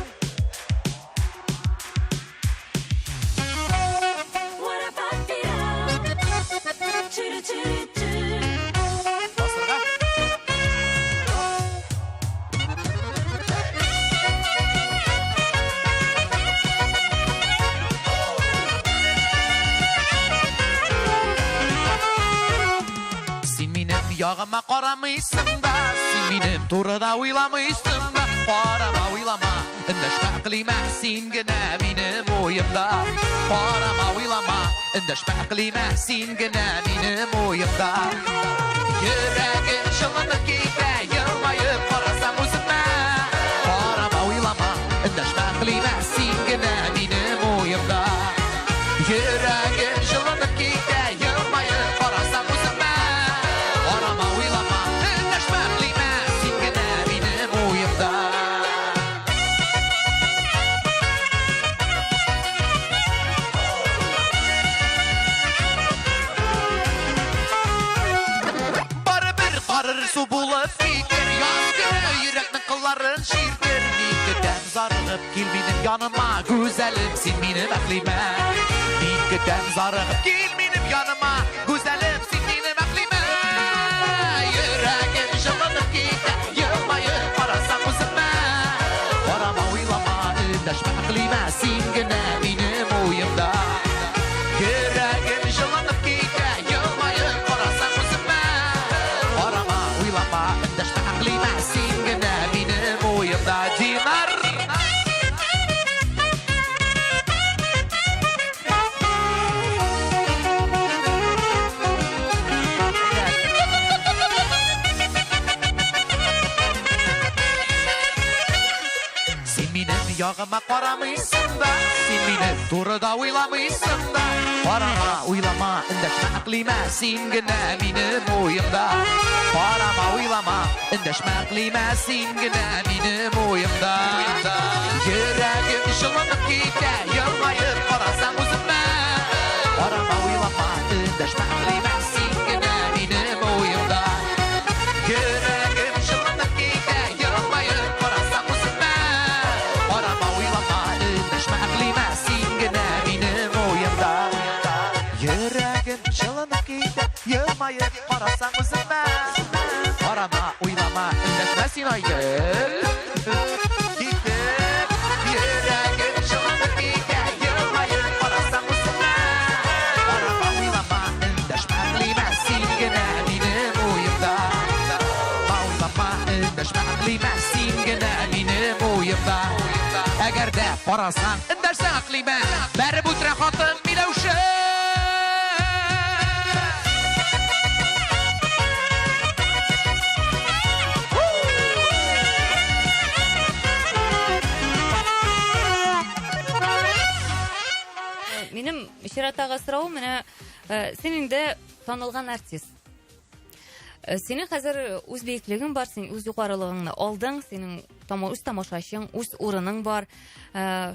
S4: Басырга. Син минем ягыма карамыйсың да, син минем турыда уйламыйсың да. Карама, уйлама, эндәшмә, Әкълимә, син генә минем уемда. Карама, уйлама, эндәшмә, Әкълимә, син генә минем уемда. Йөрәгем җылынып китә, елмаеп карасаң үземә. Карама, уйлама, эндәшмә, Әкълимә, син генә минем уемда. Йөрәгем җылынып китә, елмаеп карасаң үземә. Карама, уйлама, эндәшмә, Әкълимә, син генә минем уемда. Барыбер карыр су булып китер, яз көне йөрәкнең кылларын чиртер. Мин көтәм зарыгып, кил минем яныма, гүзәлем, син минем Әкълимә. Мин көтәм зарыгып, кил минем яныма, гүзәлем, син минем Әкълимә. Йөрәгем җылынып китә, елмаеп карасаң үземә. Карама, уйлама, эндәшмә, Әкълимә, син генә минем уемда. Йөрәгем җылынып китә, елмаеп карасаң үземә. Карама, уйлама, эндәшмә, Әкълимә, син генә минем уемда. Динар! Син минем ягыма карамыйсың да, син минем турыда уйламыйсың да. Карама, уйлама, эндәшмә, Әкълимә, син генә минем уемда. Карама, уйлама, эндәшмә, Әкълимә, син генә минем уемда. Йөрәгем җылынып китә, елмаеп карасаң үземә. Карама, уйлама, эндәшмә, Әкълимә, син генә минем уемда. Йөрәгем җылынып китә, елмаеп карасаң үземә. Карама, уйлама, эндәшмә, Әкълимә, син генә минем уемда. Йөрәгем җылынып китә, елмаеп карасаң үземә. Карама, уйлама, эндәшмә син, Айгөл. Китеп, йөрәгем җылынып китә, елмаеп карасаң үземә. Карама, уйлама, эндәшмә, Әкълимә, син генә минем уемда. Карама, уйлама, эндәшмә, Әкълимә, син генә минем уемда. Әгәр дә карасаң, эндәшсәң, Әкълимә, бәреп үтерә хатын Миләүшә.
S2: Минем чираттагы соравым менә син инде танылган артист. Синең хәзер үз биеклегең бар, син үз югарылыгыңны алдың, синең үз тамашачың, үз урының бар.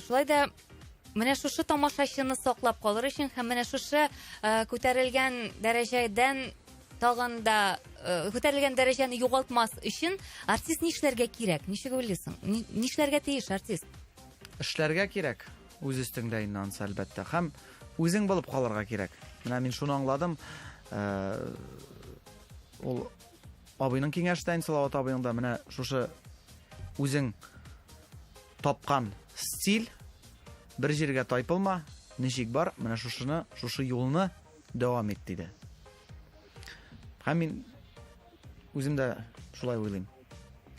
S2: Шулай да менә шушы тамашачыны саклап калыр өчен һәм менә шушы күтәрелгән дәрәҗәдән тагын да күтәрелгән дәрәҗәне югалтмас өчен артист нишләргә кирәк? Ничек уйлыйсың? Нишләргә тиеш артист?
S3: Эшләргә кирәк үз өстеңдә инде анысы, әлбәттә. Һәм үзең булып калырга кирәк. Менә мин шуны аңладым. Ул абыйның киңәше дә инде, Салават абыйның да, менә шушы үзең тапкан стиль, бер җиргә тайпылма, ничек бар, менә шушыны, шушы юлны дәвам ит, диде. Һәм мин үзем дә шулай уйлыйм.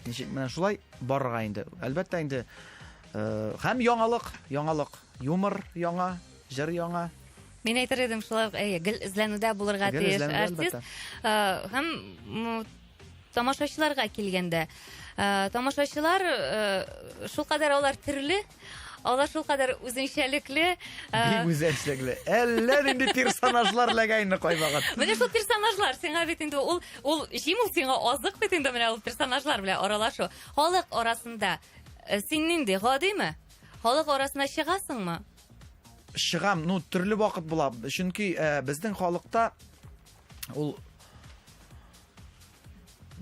S3: Ничек менә шулай барырга инде. Әлбәттә инде, һәм яңалык, яңалык, юмор яңа, җыр яңа.
S2: Мин әйтер идем, шулай ук, әйе, гел эзләнүдә булырга
S3: Гел
S2: тиеш
S3: эзләнүдә,
S2: артист.
S3: әлбәттә.
S2: Һәм тамашачыларга килгәндә, тамашачылар шулкадәр алар төрле. Алар шулкадәр үзенчәлекле.
S3: Бик үзенчәлекле. Әллә нинди персонажлар эләгә инде кайвакыт.
S2: Менә шул персонажлар сиңа бит инде ул ул җим ул сиңа азык бит инде менә ул персонажлар белән аралашу. Халык арасында син нинди, гадиме? Халык арасына чыгасыңмы?
S3: Чыгам, ну төрле вакыт була. Чөнки безнең халыкта ул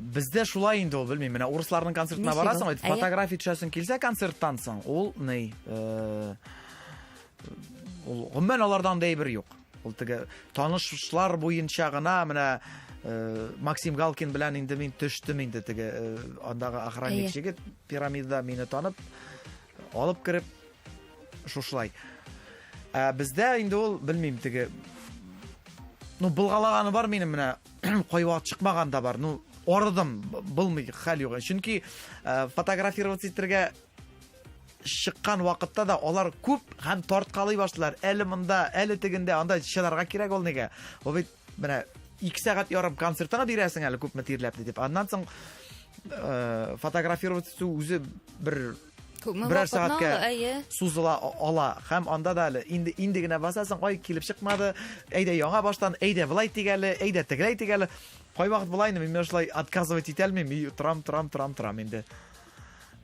S3: Бездә шулай инде ул, белмим. Менә урысларның концертына барасың, бит, фотография төшәсең килсә концерттан соң, ул ни, ул гомумән аларда андый әйбер юк. Ул теге танышлар буенча гына менә Максим Галкин белән инде мин төштем инде теге андагы охранник җегет пирамидада мине танып алып кереп шушылай. Ә бездә инде ул, белмим, теге ну былгалаганы бар минем менә кайвакыт чыкмаган да бар. Ну, арыдым, булмый, хәл юк. Чөнки фотографироваться итәргә чыккан вакытта да алар күп һәм тарткалый башлыйлар. Әле монда, әле тегендә, анда чыдарга кирәк ул нигә. Ул бит менә 2 сәгать ярым концертына бирәсең әле күпме тирләп дип. Аннан соң фотографироваться итү үзе бер
S2: Күпме
S3: берәр
S2: вакытны
S3: сәгатькә
S2: ала, әйе.
S3: сузыла ала. Һәм анда да әле инде инде генә басасың, ай килеп чыкмады. Әйдә яңа баштан, әйдә былай тик әле, әйдә тегеләй тик әле. Кайвакыт була инде, мин менә шулай отказывать итә алмыйм. И торам, торам, торам, торам инде.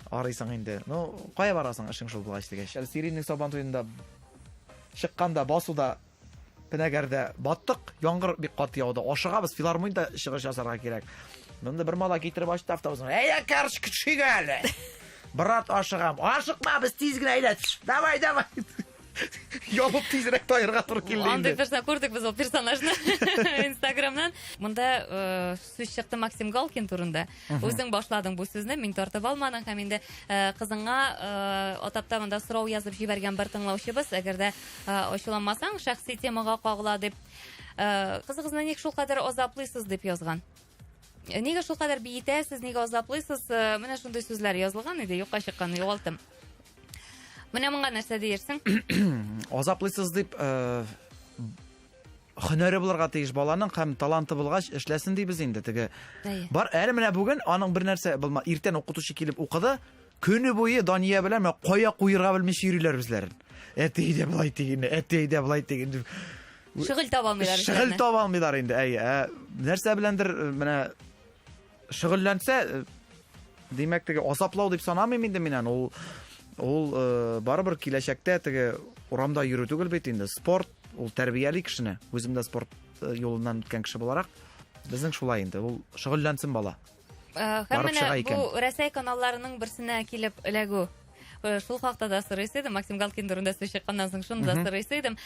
S3: Арыйсың инде. Ну, кая барасың эшең шул булгач дигәч. Әле Сириннең Сабан туенда чыкканда басуда Пенәгәрдә баттык, яңгыр бик каты яуды. Ашыгабыз, филармониядә чыгыш ясарга кирәк. Монда бер малай китереп ачты автобусны. Әйдә, короче, төшик әле. Брат, ашыгам. Ашыкма, без тиз генә әйдә. Давай, давай. Ябып тизрәк таерга туры килде
S2: Андый
S3: инде.
S2: персонаж күрдек без ул персонажны Инстаграмнан. Монда э, сүз чыкты Максим Галкин турында. Үзең башладың бу сүзне, мин тартып алмадым һәм инде э, кызыңа э, атап та монда сорау язып җибәргән бер тыңлаучыбыз, әгәр дә Ачуланмасаң, шәхси темага кагыла дип. Кызыгызны ник шулкадәр азаплыйсыз дип язган. Нигә шулкадәр биетәсез, нигә азаплыйсыз? Менә шундый сүзләр язылган иде, юкка чыккан, югалттым. Менә моңа нәрсә диерсең?
S3: Азаплыйсыз дип, һөнәре булырга тиеш баланың һәм таланты булгач эшләсен дибез инде теге. Бар әле менә бүген аның бер нәрсә булма, иртән укытучы килеп укыды, көне буе Дания белән менә кая куерга белмичә йөриләр үзләрен. Әти дә былай диген, әти дә былай диген.
S2: Шөгыль таба алмыйлар.
S3: Шөгыль таба алмыйлар инде, әй. Ә, нәрсә беләндер менә шөгыльләнсә, димәк, теге азаплау дип санамыйм инде мин аны. Ул ул барыбер киләчәктә теге урамда йөрү түгел бит инде. Спорт ул тәрбияли кешене. Үзем дә спорт юлыннан үткән кеше буларак, безнең шулай инде. Ул шөгыльләнсен бала.
S2: Һәм менә бу Рәсәй каналларының берсенә килеп эләгү. Шул хакта да сорыйсы идем. Максим Галкин турында сүз чыкканнан соң шуны да сорыйсы идем.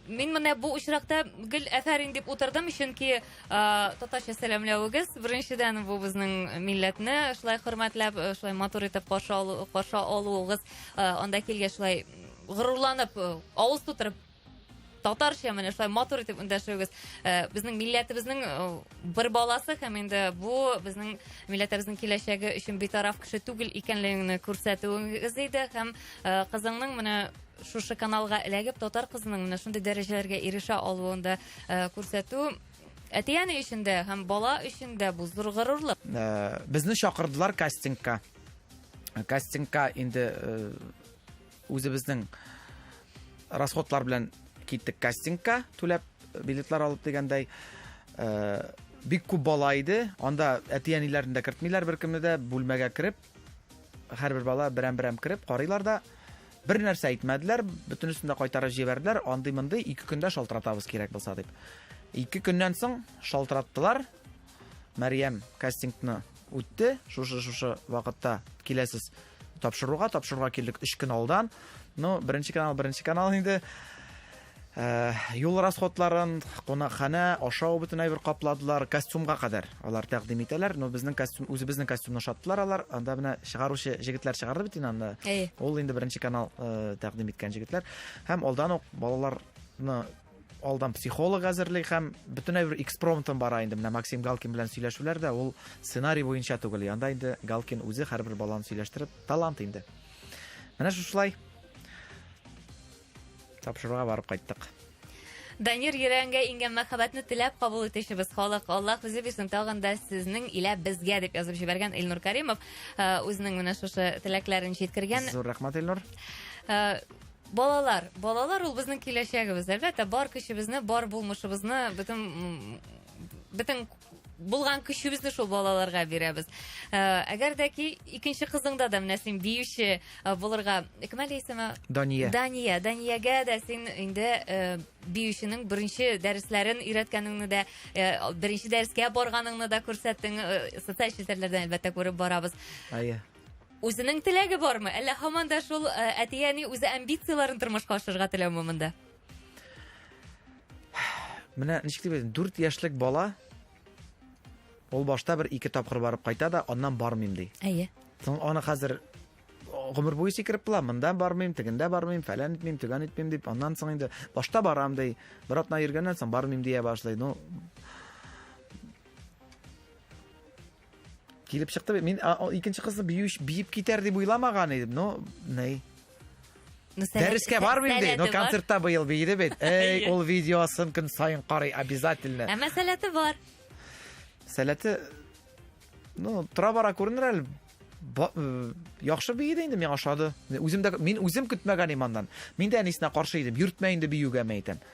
S2: Мин менә бу очракта гел әфәрин дип утырдым, чөнки татарча сәламләвегез беренчедән бу безнең милләтне шулай хөрмәтләп, шулай матур итеп каршы алу, каршы алуыгыз, анда килгәч шулай горурланып, авыз тутырып татарча менә шулай матур итеп эндәшүегез безнең милләтебезнең бер баласы һәм инде бу безнең милләтебезнең киләчәге өчен битараф кеше түгел икәнлегеңне күрсәтүегез иде һәм кызыңның менә шушы каналга эләгеп татар кызының менә шундый дәрәҗәләргә ирешә алуын да күрсәтү әти-әни өчен дә һәм бала өчен дә бу зур горурлык.
S3: Безне чакырдылар кастингка. Кастингка инде үзебезнең расходлар белән киттек кастингка, түләп билетлар алып дигәндәй. Бик күп бала иде. Анда әти-әниләрен дә кертмиләр беркемне дә, бүлмәгә кереп, һәрбер бала берәм-берәм кереп карыйлар да, бер нәрсә әйтмәделәр, бөтенесен дә кайтарып җибәрделәр. Андый-мондый 2 көндә шалтыратабыз кирәк булса дип. 2 көннән соң шалтыраттылар. Мәрьям кастингны үтте. Шушы-шушы вакытта киләсез тапшыруга. Тапшыруга килдек 3 көн алдан. Ну, беренче канал, беренче канал инде. Юл расходларын, кунакханә, ашау бөтен әйбер капладылар, костюмга кадәр алар тәкъдим итәләр. Но безнең костюм, үзебезнең костюмны ошаттылар алар. Анда менә чыгаручы җегетләр чыгарды бит инде анда.
S2: Әйе.
S3: Ул инде беренче канал тәкъдим иткән җегетләр. Һәм алдан ук балаларны алдан психолог әзерли һәм бөтен әйбер экспромтом бара инде. Менә Максим Галкин белән сөйләшүләр дә ул сценарий буенча түгел. Анда инде Галкин үзе һәрбер баланы сөйләштереп, талант инде. Менә шушылай тапшыруга барып кайттык.
S2: Данир, йөрәгеңгә иңгән мәхәббәтне теләп кабул итүчебез халык. Аллаһ үзе бирсен тагын да сезнең илә безгә дип язып җибәргән Илнур Каримов. Үзенең менә шушы теләкләрен җиткергән.
S3: Зур рәхмәт, Илнур.
S2: Балалар, балалар ул безнең киләчәгебез. Әлбәттә, бар көчебезне, бар булмышыбызны, бөтен бөтен булган көчебезне шул балаларга бирәбез. Әгәр дә ки икенче кызыңда да менә син биюче булырга, кем әле исеме?
S3: Дания.
S2: Дания, Даниягә дә син инде биюченең беренче дәресләрен өйрәткәнеңне дә, беренче дәрескә барганыңны да күрсәттең. Социаль челтәрләрдән әлбәттә күреп барабыз.
S3: Әйе.
S2: Үзенең теләге бармы? Әллә һаман да шул әти-әни үзе амбицияләрен тормышка ашырырга теләүме монда?
S3: Менә ничек дип әйтим, 4 яшьлек бала ул башта бер ике тапкыр барып кайта да, аннан бармыйм ди.
S2: Әйе.
S3: Соң аны хәзер гомер буе сикереп була, монда бармыйм, тегендә бармыйм, фәлән итмим, төгән итмим дип, аннан соң инде башта барам ди, бер атна йөргәннән соң бармыйм дия башлый. Ну, килеп чыкты. Мин икенче кызны биюш биеп китәр дип уйламаган идем. Но, ни. Дәрескә бармыйм ди. Но концертта быел биеде бит. Эй, ул видеосын көн саен карый обязательно.
S2: Әмма сәләте бар.
S3: Сәләте, ну, тора-бара күренер әле. Яхшы биеде инде, миңа ошады. Үзем дә, мин үзем көтмәгән идем аннан. Мин дә әнисенә каршы идем. Йөртмә инде биюгә, мин әйтәм.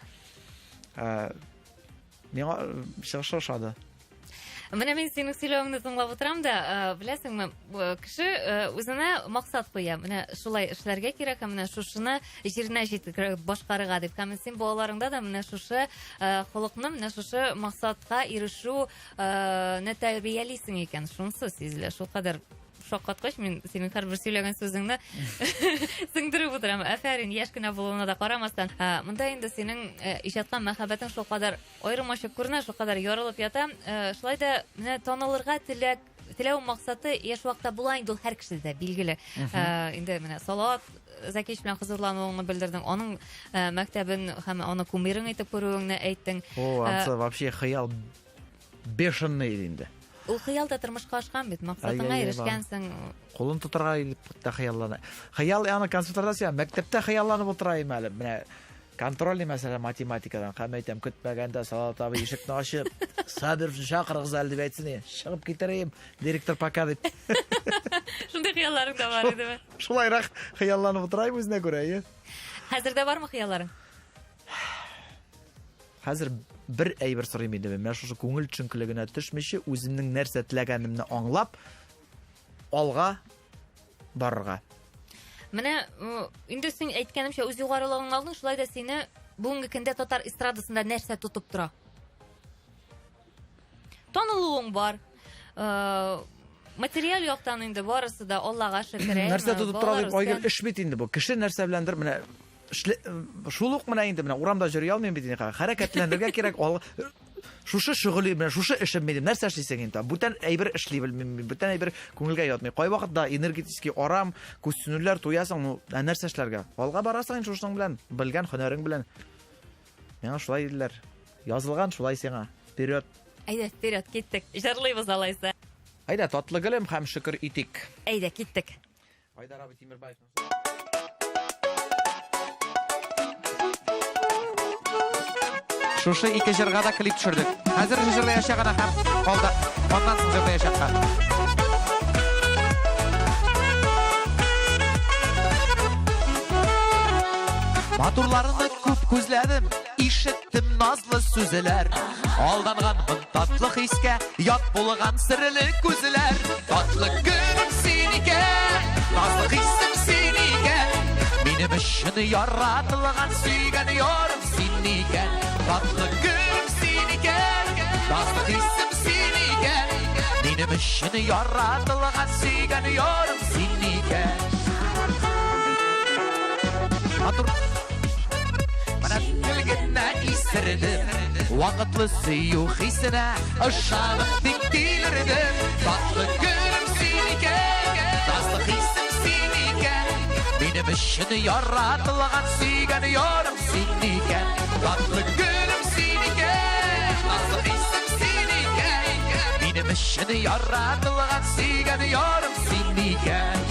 S3: Миңа чыгышы ошады.
S2: Менә мин синең сөйләвеңне тыңлап утырам да, беләсеңме, кеше үзенә максат куя. Менә шулай эшләргә кирәк һәм менә шушыны җиренә җиткереп башкарырга дип. Һәм син балаларыңда да менә шушы холыкны, менә шушы максатка ирешү не тәрбиялисең икән. Шунысы сизелә. Шулкадәр шаккаткыч, мин синең һәрбер сөйләгән сүзеңне сеңдереп утырам. Афәрин, яшь кенә булуына да карамастан. Монда инде синең иҗатка мәхәббәтең шулкадәр аерым-ачык күренә, шулкадәр ярылып ята. Шулай да менә танылырга теләк, теләү максаты яшь вакытта була инде ул һәр кешедә, билгеле. Инде менә Салават Зәкиевич белән хозурлануыңны белдердең, аның мәктәбен һәм аны кумирың итеп күрүеңне әйттең.
S3: О, ансы вообще хыял бешеный иде инде.
S2: Ул хыял да тормышка ашкан бит, максатыңа ирешкәнсең.
S3: Кулын тотарга илеп тә хыяллана. Хыял аны концертларда сөя, мәктәптә хыялланып утыра идем әле. Менә контрольный мәсәлән математикадан һәм әйтәм, көтмәгәндә Салават абый ишекне ачып, Сабировны чакырыгыз әле дип әйтсен, чыгып китәр идем, директор пока дип.
S2: Шундый хыялларың да бар идеме?
S3: Шулайрак хыялланып утыра идем үзенә күрә, әйе.
S2: Хәзер дә бармы хыялларың?
S3: Хәзер бер әйбер сорыйм инде мин. Менә шушы күңел төшенкелегенә төшмичә, үземнең нәрсә теләгәнемне аңлап, алга барырга.
S2: Менә инде син әйткәнемчә, үз югарылыгыңны алдың, шулай да сине бүгенге көндә татар эстрадасында нәрсә тотып тора? Танылуың бар. Материаль яктан инде барысы да Аллага шөкер.
S3: Нәрсә тотып тора дип, Айгөл, эш бит инде бу. Кеше нәрсә беләндер менә шул ук менә инде менә урамда йөри алмыйм бит инде. Хәрәкәтләнергә кирәк. Шушы шөгыле менә шушы эшем минем. Нәрсә эшлисең инде? Бүтән әйбер эшли белмим. Бүтән әйбер күңелгә ятмый. Кайвакытта энергетический арам, күзсенүләр туясың, ну, ә нәрсә эшләргә? Алга барасың инде шушының белән, белгән һөнәрең белән. Миңа шулай диделәр. Язылган шулай сиңа. Вперед.
S2: Әйдә, вперед, киттек. Җырлыйбыз алайса.
S3: Әйдә, татлы гөлем һәм шөкер итик.
S2: Әйдә, киттек.
S3: Айдар абый Тимербаев.
S4: Шушы ике җырга да клип төшердек. Хәзер җырлаячак ана һәм алда аннан соң җырлаячакка. Матурларны күп күзләдем, ишеттем назлы сүзләр. Алданганмын татлы хискә, ят булган серле күзләр. Татлы гөлем син икән, назлы хисем син икән. Минем өчен яратылган сөйгән ярым син икән. Татлы гөлем син икән, назлы хисем син икән. Минем өчен яратылган сөйгән ярым син икән. Матур. Менә гел генә исердем, вакытлы сөю хисенә ышанып тик тилердем. Татлы гөлем син икән, назлы хисем син икән. Минем өчен яратылган сөйгән ярым син икән. Татлы гөлем син икән, назлы хисем син икән. Минем өчен яратылган сөйгән ярым син икән.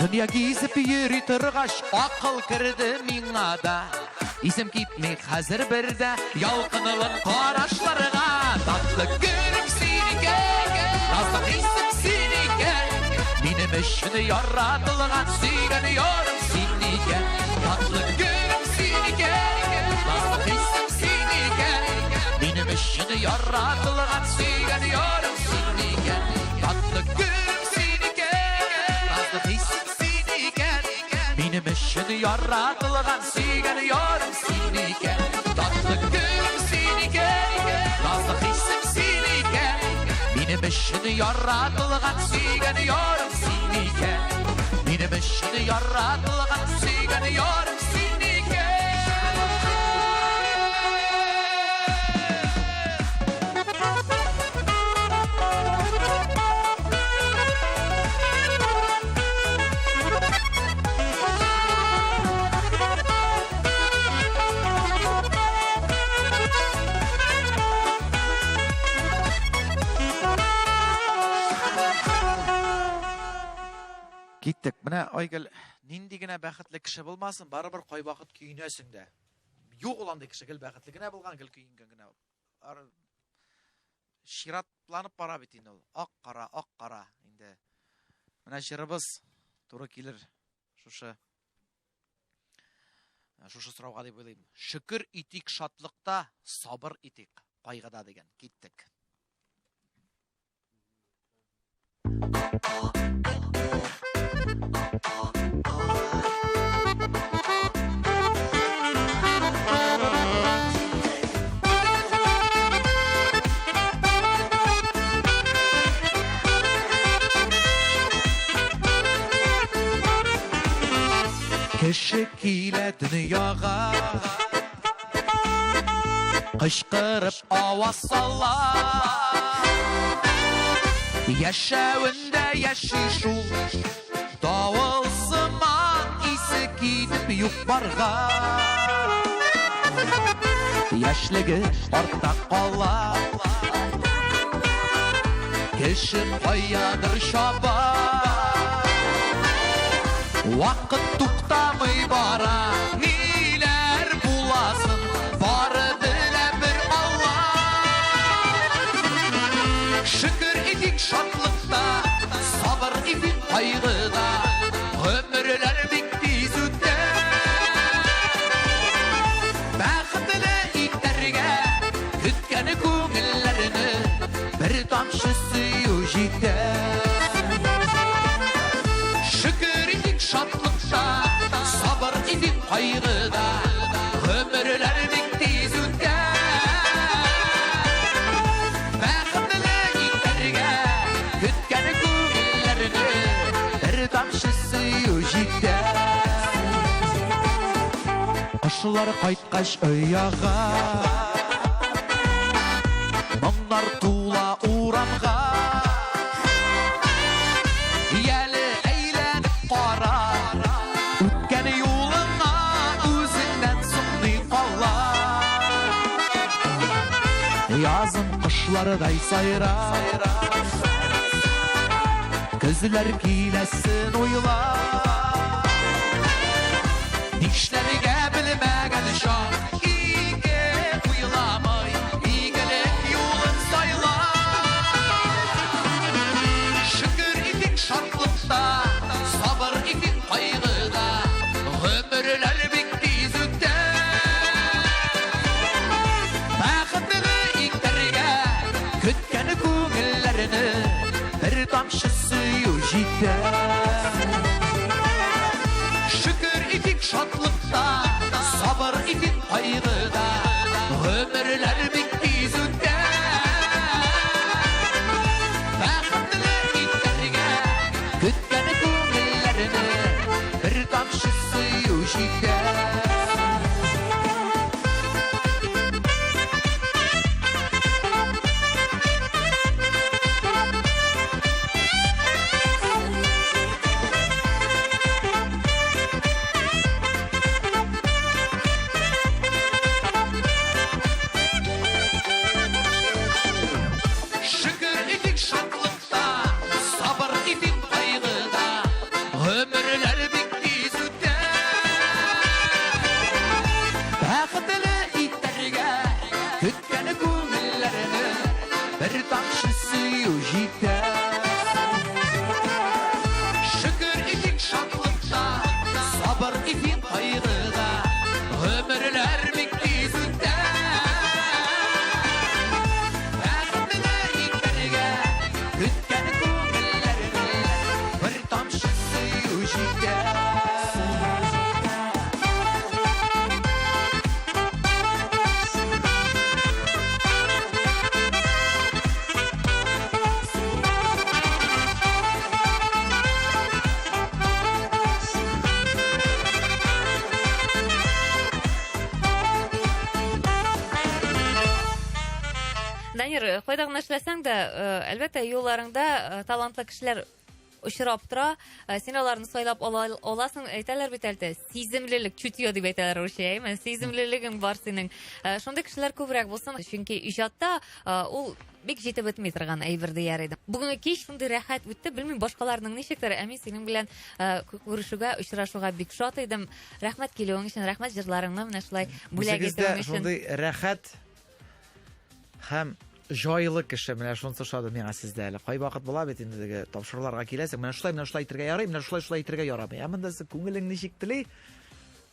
S4: Дөнья гизеп йөри торгач, акыл керде миңа да. Исем китми хәзер бер дә ялкынлы карашларга. Татлы гөлем син икән, назлы хисем син икән. Минем өчен яратылган сөйгән ярым син икән. Татлы гөлем син икән, назлы хисем син икән. Минем өчен яратылган сөйгән ярым син икән. Татлы гөлем син икән, назлы хисем син икән. Минем өчен яратылган сөйгән ярым син икән. Татлы гөлем син икән, назлы хисем син икән. Минем өчен яратылган сөйгән ярым син икән. Минем өчен яратылган сөйгән ярым син икән.
S3: Киттек. Менә Айгөл, нинди генә бәхетле кеше булмасын, барыбер кайвакыт көенәсең дә. Юк ул андый кеше, гел бәхетле генә булган, гел көенгән генә. Чиратланып бара бит инде ул. Ак кара, ак кара инде. Менә җырыбыз туры килер шушы сорауга дип уйлыйм. Шөкер итик шатлыкта, сабыр итик кайгыда дигән. Киттек.
S4: Кеше килә дөньяга, кычкырып аваз сала. Яшәвендә яши шул, давыл сыман исе китеп юк барга. Яшьлеге артта кала, кеше каядыр чаба. Вакыт туктамый бара, ниләр буласын бары белә бер Алла. Шөкер итик шатлыкта, сабыр итик кайгыда, гомерләр бик тиз үтә. Бәхетле итәргә көткән күңелләрне бер тамчы сөю җитә. Шөкер итик шатлыкта, сабыр итик кайгыда, гомерләр бик тиз үтә. Бәхетле итәргә көткән күңелләрне бер тамчы сөю җитә. Кошлар кайткач ояга, моңнар тула урамга. Яле әйләнеп кара, үткән юлыңа үзеңнән соң ни кала. Язын кошлардай сайра, көзләр киләсен уйла. Нишләргә белмәгән чак, ике уйламый, игелек юлын сайла. Шөкер итик шатлыкта, сабыр итик кайгыда, гомерләр бик тиз үтә. Бәхетле итәргә көткән күңелләрне бер тамчы сөю җитә. Шөкер итик шатлыкта, сабыр итик кайгыда, гомерләр бик тиз үтә. Бәхетле итәргә көткән күңелләрне бер тамчы сөю җитә.
S2: Данир, кайда гына эшләсәң дә, әлбәттә, юлларыңда талантлы кешеләр очрап тора. Син аларны сайлап ала аласың. Әйтәләр бит әле, сиземлелек, чутье дип әйтәләр русча, әйме? Сиземлелегең бар синең. Шундый кешеләр күбрәк булсын, чөнки иҗатта ул бик җитеп бетми торган әйбер дияр идем. Бүгенге кич шундый рәхәт үтте, белмим, башкаларның ничектер, ә мин синең белән күрешүгә, очрашуга бик шат идем. Рәхмәт килүең өчен, рәхмәт җырларыңны менә шулай бүләк итүең өчен.
S3: Шундый рәхәт һәм җайлы кеше, менә шунысы ошады миңа сездә әле. Кайвакыт була бит инде теге тапшыруларга киләсең, менә шулай, менә шулай итәргә ярый, менә шулай, шулай итәргә ярамый. Ә монда сез күңелең ничек тели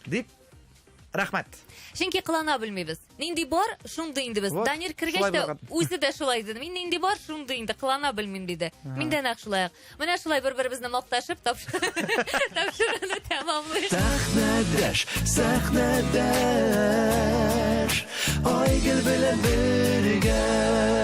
S3: дип рәхмәт.
S2: Чөнки кылана белмибез. Нинди бар, шундый инде без.
S3: Вот,
S2: Данир кергәч
S3: шулай
S2: тә
S3: булган.
S2: үзе дә шулай диде. Мин нинди бар, шундый инде, кылана белмим диде. Мин дә нәкъ шулай. Менә шулай бер-беребезне макташып, тапшыруны тәмамлыйбыз.
S1: Сәхнәдәш, сәхнәдәш, Айгөл белән бергә.